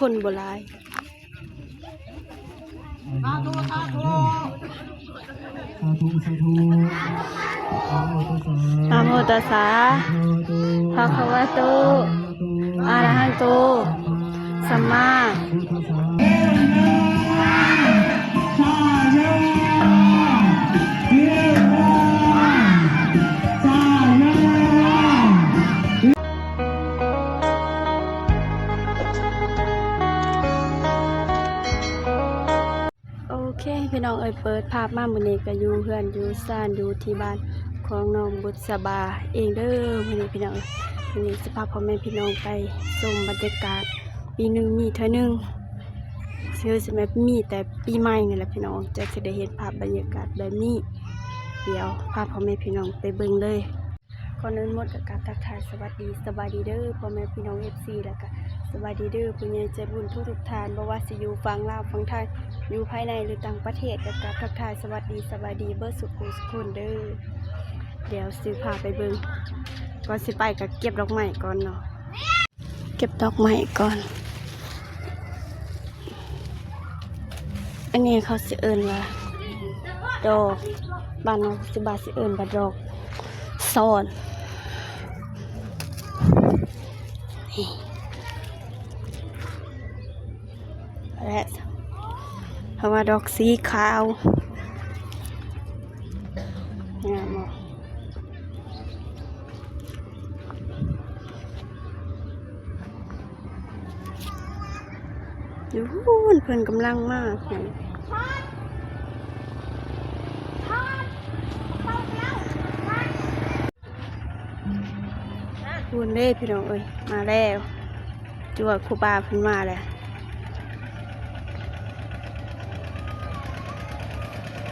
ຄົນບໍ່ຫຼາຍ. ສາທຸ ສາທຸ ສາທຸ ນະໂມຕັດສະ ນະໂມຕັດສະ ພະຄະວະໂຕ ອະຣະຫະໂຕ ສຳມາ ສຳມາ ສາໂຍ ສາໂຍ. ໂອເຄ ພີ່ນ້ອງເອີຍ ເປີດພາບມາມື້ນີ້ກະຢູ່ເຮືອນຢູ່ຊານ ຢູ່ທີ່ບ້ານຂອງນ້ອງບຸດສະບາເອງເດີ. ມື້ນີ້ພີ່ນ້ອງເອີຍ ມື້ນີ້ຊິພາພໍ່ແມ່ພີ່ນ້ອງໄປຊົມບັນຍາກາດ ປີໜຶ່ງມີເທື່ອໜຶ່ງ ຄືຊິແມ່ນມີແຕ່ປີໃໝ່ນີ້ແຫຼະພີ່ນ້ອງ ຈັ່ງຊິໄດ້ເຫັນພາບບັນຍາກາດແບບນີ້. ດຽວພາພາພໍ່ແມ່ພີ່ນ້ອງໄປເບິ່ງເລີຍ. ກ່ອນອື່ນໝົດກະກາບທັກທາຍສະຫວັດດີສະບາຍດີເດີພໍ່ແມ່ພີ່ນ້ອງເອັຟຊີ ແລ້ວກະສະບາຍດີເດີຜູ້ໃຫຍ່ໃຈບຸນທຸກໆທ່ານ ບໍ່ວ່າຊິຢູ່ຝັ່ງລາວຝັ່ງໄທ ຢູ່ພາຍໃນ ຫຼື ຕ່າງປະເທດ ກະກາບທັກທາຍສະຫວັດດີສະບາຍດີເບິດສຸຂູສຸຄົນເດີ. ດຽວຊິພາໄປເບິ່ງ ກ່ອນຊິໄປກະເກັບດອກໄມ້ກ່ອນເນາະ. ເກັບດອກໄມ້ກ່ອນ. ອັນນີ້ເຂົາຊິເອີ້ນວ່າດອກ ບ້ານນ້ອງບຸດສະບາຊິເອີ້ນວ່າດອກຊອນ. ນີ້ ແລະ ເພາະວ່າດອກສີຂາວ ງາມບໍ່? ຢູ່ພຸ້ນ ເພິ່ນກຳລັງມາ. ພຸ້ນເດ້ພີ່ນ້ອງເອີຍ ມາແລ້ວ. ຈົວຄູບາເພິ່ນມາແລ້ວ.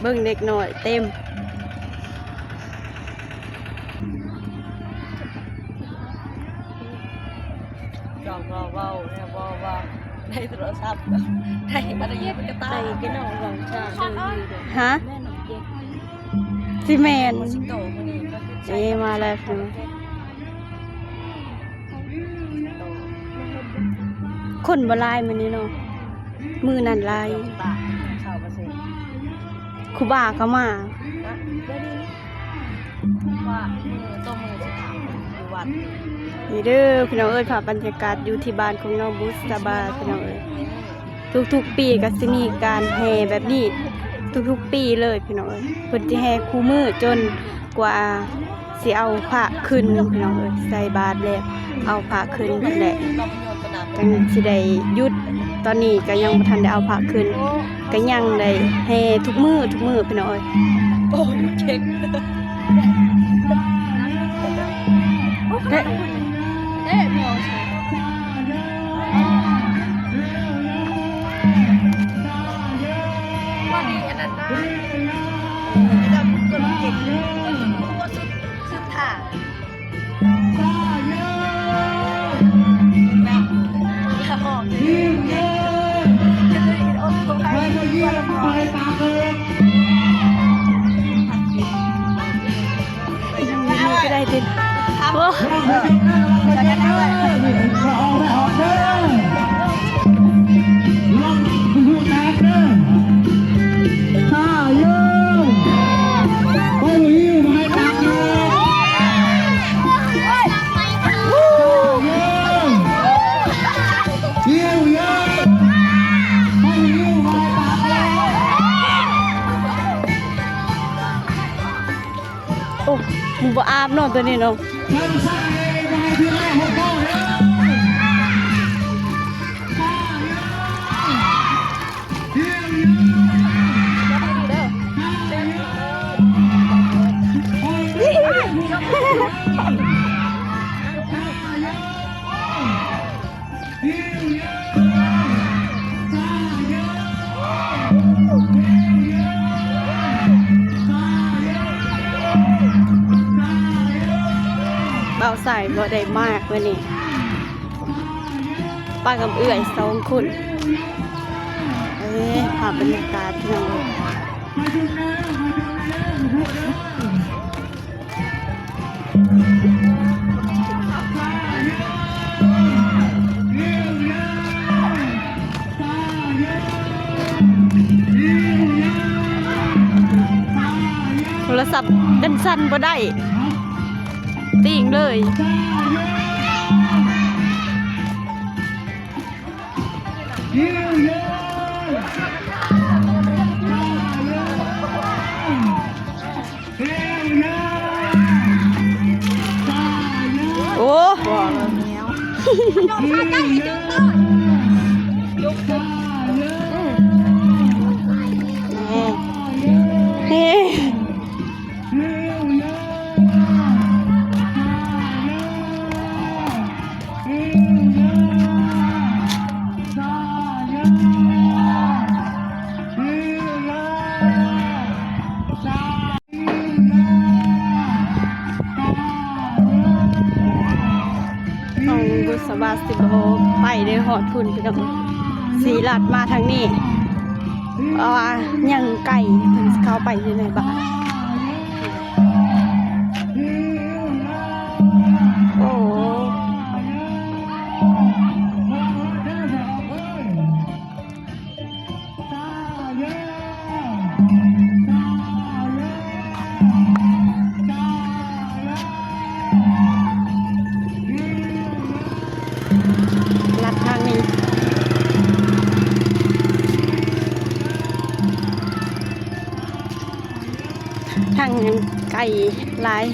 ເບິ່ງເດັກນ້ອຍເຕັມ. ຈອງເວົ້າ ເວົ້າ ເວົ້າ ເວົ້າໃນໂທລະສັບ ໃນ ໃນກະຕ່າຍ ໃນກະນ້ອງເວົ້າຊ້າເລີຍ. ຮະ? ຊິແມ່ນ ເອ ມາແລ້ວ. ຄົນບໍ່ຫຼາຍມື້ນີ້ເນາະ ມື້ນັ້ນຫຼາຍ. ຄູບາກະມາ. ນີ້ເດີພີ່ນ້ອງເອີຍ ພາບບັນຍາກາດຢູ່ທີ່ບ້ານຂອງນ້ອງບຸດສະບາພີ່ນ້ອງເອີຍ. ທຸກໆປີກະຊິມີການແຫ່ແບບນີ້ທຸກໆປີເລີຍພີ່ນ້ອງເອີຍ. ເພິ່ນຊິແຫ່ຄູ່ມື້ຈົນກວ່າຊິເອົາພະຂຶ້ນພີ່ນ້ອງເອີຍ. ໃສ່ບາດແລ້ວເອົາພະຂຶ້ນແຫຼະ ຈັ່ງຊິໄດ້ຢຸດ. ຕອນນີ້ກະຍັງບໍ່ທັນໄດ້ເອົາພະຂຶ້ນ ກະຍັງໄດ້ແຫ່ທຸກມື້ທຸກມື້ພີ່ນ້ອງເອີຍ. ໂອ້ຍ ເຈັບ. ເດ້ ເດ້ ໂອ້ ມັນບໍ່ອາບເນາະໂຕນີ້ເນາະ. ບ່າວສາຍບໍ່ໄດ້ມາມື້ນີ້ ໄປກັບເອື້ອຍສອງຄົນ. ເອີ ພາບບັນຍາກາດພີ່ນ້ອງເອີຍ. ລະສັບເປັນສັ່ນບໍ່ໄດ້ ຕິ່ງເລີຍ. ໂອ້ ເຂອງບຸດສະບາດສິບໍ່ໄປໄດ້ຮອດພຸ້ນພີ່ນ້ອງ ສີລັດມາທາງນີ້ ເພາະວ່າຍັງໄກ ເພິ່ນຊິເຂົ້າໄປຢູ່ໃນບ້ານ. ໂອ້ ລັດທາງນີ້ ທາງນີ້ໄກຫຼາຍ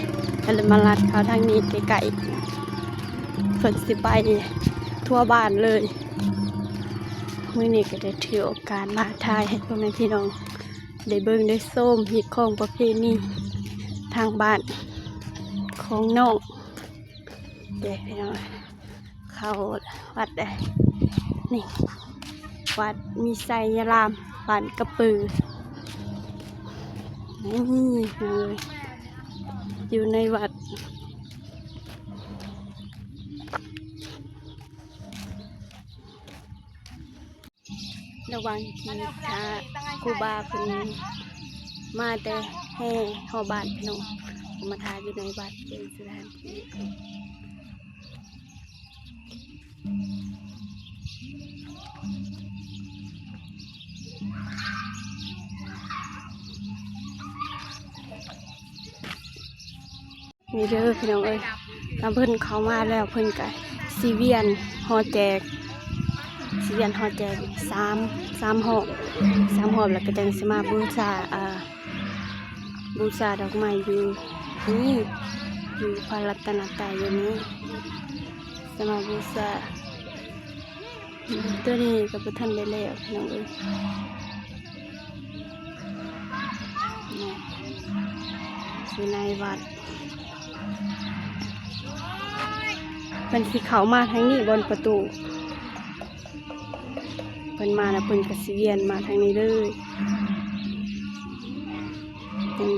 ກໍເລີຍມາລັດເຂົ້າທາງນີ້ໃກ້ໆ ເພິ່ນຊິໄປທົ່ວບ້ານເລີຍ. ມື້ນີ້ກໍໄດ້ຖືໂອກາດມາຖ່າຍໃຫ້ພໍ່ແມ່ພີ່ນ້ອງໄດ້ເບິ່ງໄດ້ຊົມຮີດຄອງປະເພນີທາງບ້ານຂອງນ້ອງເດ້ພີ່ນ້ອງ. ເຂົ້າວັດເດ້ ນີ້ ວັດມີໄຊຍາລາມ ບ້ານກະປື ນີ້ ຢູ່ໃນວັດ. ລະຫວ່າງທີ່ຖ້າຄູບາເພິ່ນມາແຕ່ແຫ່ຮອບບ້ານພີ່ນ້ອງ ມາຖ້າຢູ່ໃນວັດເປັນສະຖານທີ່ ນີ້ເດີພີ່ນ້ອງເອີຍ ຕອນເພິ່ນເຂົ້າມາແລ້ວ ເພິ່ນກະຊິວຽນຫໍແຈກ ຊິວຽນຫໍແຈກສາມ ສາມຮອບ ສາມຮອບ ແລ້ວກະຈັ່ງຊິມາບູຊາ ອາ ບູຊາດອກໄມ້ຢູ່ນີ້ ຢູ່ພະລັດຕະນະໄຕຢູ່ນີ້ ຊິມາບູຊາ. ໂຕນີ້ກໍບໍ່ທັນໄດ້ແລ້ວພີ່ນ້ອງເອີຍ ຢູ່ໃນວັດ ເພິ່ນຊິເຂົ້າມາທາງນີ້ ບ່ອນປະຕູ ເພິ່ນມາແລ້ວເພິ່ນກໍຊິວຽນມາທາງນີ້ເລີຍ.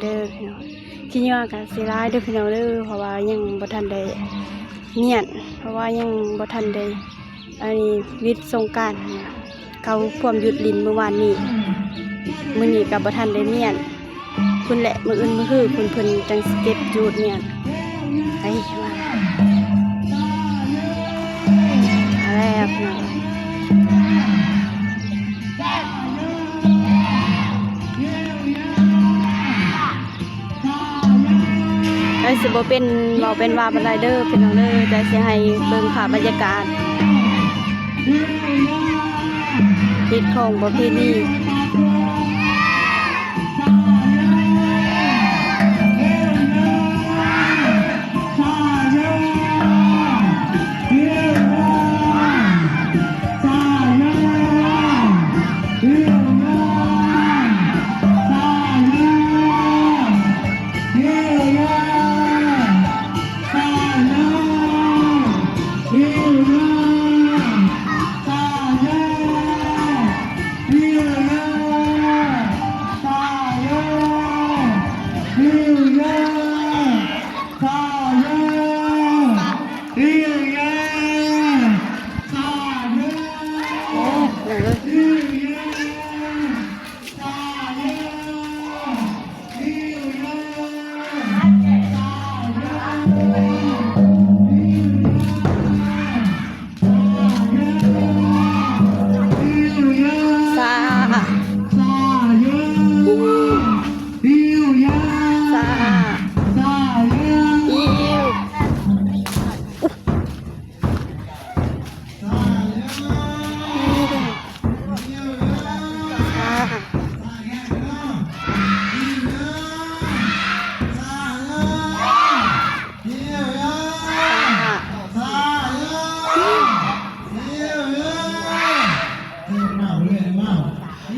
ເດີ ພີ່ນ້ອງ ຂີ້ເຫຍື້ອກໍຊິຫຼາຍເດີພີ່ນ້ອງເດີ ເພາະວ່າຍັງບໍ່ທັນໄດ້ມ້ຽນ ເພາະວ່າຍັງບໍ່ທັນໄດ້ ອັນນີ້ ຫຍຸດສົງການ ເຂົາພວມຢຸດຫຼິ້ນມື້ວານນີ້ ມື້ນີ້ກໍບໍ່ທັນໄດ້ມ້ຽນ ພຸ້ນແຫຼະ ມື້ອື່ນມື້ຮືພຸ້ນເພິ່ນຈັ່ງຊິເກັບຈູດມ້ຽນ ໄປ ມາແລ້ວ ກໍຊິບໍ່ເປັນເວົ້າເປັນວ່າປານໃດເດີພີ່ນ້ອງເດີ ແຕ່ຊິໃຫ້ເບິ່ງພາບບັນຍາກາດຮີດຄອງປະເພນີ.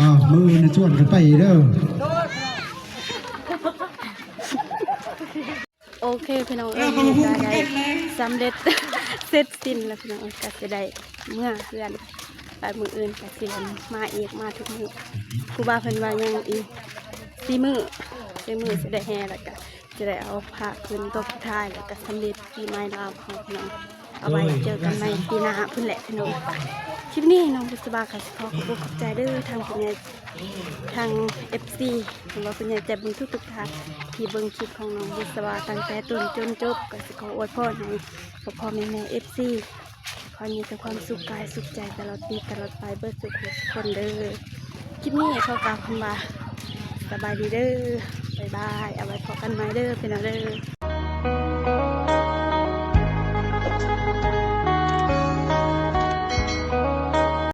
ອ້າວ ມື້ອື່ນນະຊວນກັນໄປເດີ. ໂອເຄພີ່ນ້ອງເອີຍ ມື້ນີ້ກະໄດ້ສຳເລັດເສັດສິ້ນແລ້ວພີ່ນ້ອງເອີຍ ກະຊິໄດ້ເມືອເຮືອນ ແລ້ວມື້ອື່ນກະຊິໄດ້ມາອີກ ມາທຸກມື້. ຄູບາເພິ່ນວ່າຍັງອີກສີ່ມື້ ສີ່ມື້ຊິໄດ້ແຫ່ ແລ້ວກະຊິໄດ້ເອົາພະຂຶ້ນຕົບສຸດທ້າຍ ແລ້ວກະສຳເລັດປີໃໝ່ລາວເຮົາພີ່ນ້ອງ. ເອົາໄວ້ເຈີກັນໃໝ່ປີໜ້າພຸ້ນແຫຼະພີ່ນ້ອງ. ຄລິບນີ້ນ້ອງບຸດສະບາກະຊິຂໍຂອບອົກຂອບໃຈເດີ ທາງຜູ້ໃຫຍ່ ທາງເອັຟຊີ ຫຼືວ່າຜູ້ໃຫຍ່ໃຈບຸນທຸກໆທ່ານ ທີ່ເບິ່ງຄລິບຂອງນ້ອງບຸດສະບາຕັ້ງແຕ່ຕົ້ນຈົນຈົບ. ກະຊິຂໍອວຍພອນໃຫ້ພໍ່ໆແມ່ໆເອັຟຊີ ຂໍມີແຕ່ຄວາມສຸກກາຍສຸກໃຈຕະຫຼອດປີຕະຫຼອດໄປເບິດສູ່ຜູ້ທຸກຄົນເດີ. ຄລິບນີ້ຂໍກ່າວຄຳວ່າ ສະບາຍດີເດີ ບາຍບາຍ ເອົາໄວ້ພໍ້ກັນໃໝ່ເດີພີ່ນ້ອງເດີ.